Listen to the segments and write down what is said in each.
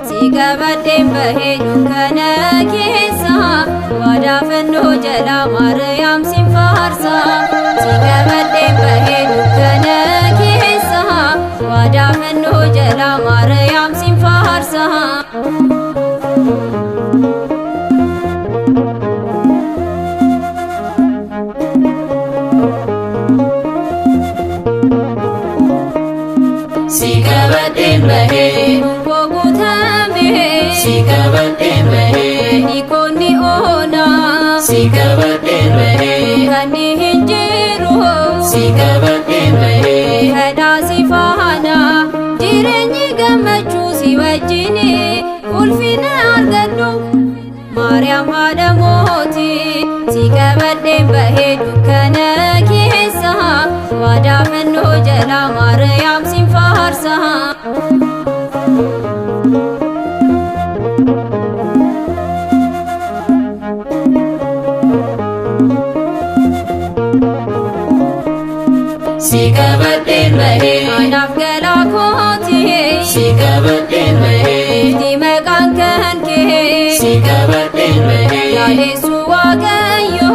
Si qabadheen bahee dukkana keessa, waadaa fannoo jala Maariyaam sin faarsa. Si qabadheen bahee dukkana keessa, waadaa fannoo jala Maariyaam sin faarsa. Si qabadheen bahee. Koo guutame. Si qabadheen bahee. Ni koonni oona. Si qabadheen bahee. Kan hin jiru. Si qabadheen bahee. Kadhaa si faana jireenyi gammachuu si wajjini ulfina argadhu, Maariyaam haadha mootii. Si qabadheen bahee dukkana keessa, waadaa fannoo jala Maariyaam sin faarsa. Si qabadheen bahee. Anaaf galaa kooti. Si qabadheen bahee. Ifti maqaan kan kee. Si qabadheen bahee. Yaadessu Waaqayyo.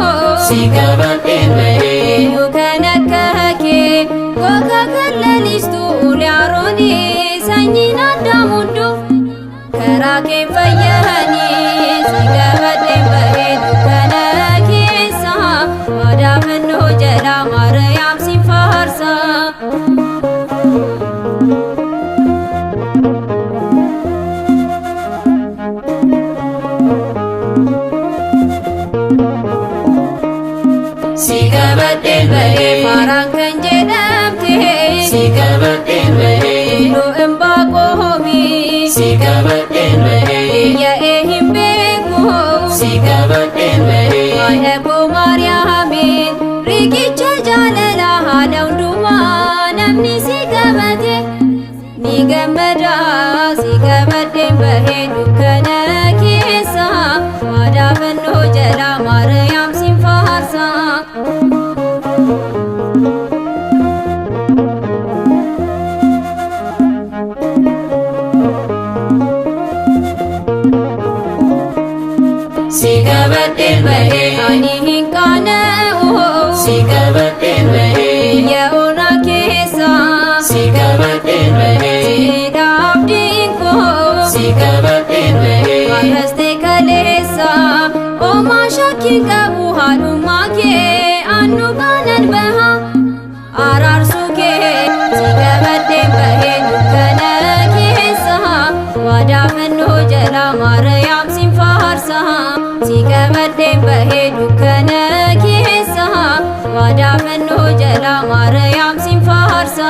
Si qabadheen bahee. Eenyu kan akka kee, goga kan lalistu ulee Aroonii, sanyiin Addaam hunduu karaa kee fayyanii. Si qabadheen bahee dukkana keessa, waadaa fannoo jala Maariyaam sin faarsa. Si qabadheen bahee. Faaraan kan jedhamte. Si qabadheen bahee. Iluu Imbaaqoomi. Si qabadheen bahee. Yaa'ee hin beeku. Si qabadheen bahee. Haadha koo Maariyaamiin, riqicha jaalala haadha hundumaa, namni si qabate ni gammada. Si qabadheen bahee dukkana keessa, waadaa fannoo jala Maariyaam sin faarsa. Si qabadheen bahee. Ani hin qaana'u. Si qabadheen bahee. Biyya onaa keessa. Si qabadheen bahee. Siidha abdiin koo. Si qabadheen bahee. Warraste kaleessa oomaa shakkii qabu, haadhummaa kee annu kaanan baha araarsuu kee. Si qabadheen bahee dukkana keessa, waadaa fannoo jala Maariyaam sin faarsa. Si qabadheen bahee dukkana keessa, waadaa fannoo jala Maariyaam sin faarsa.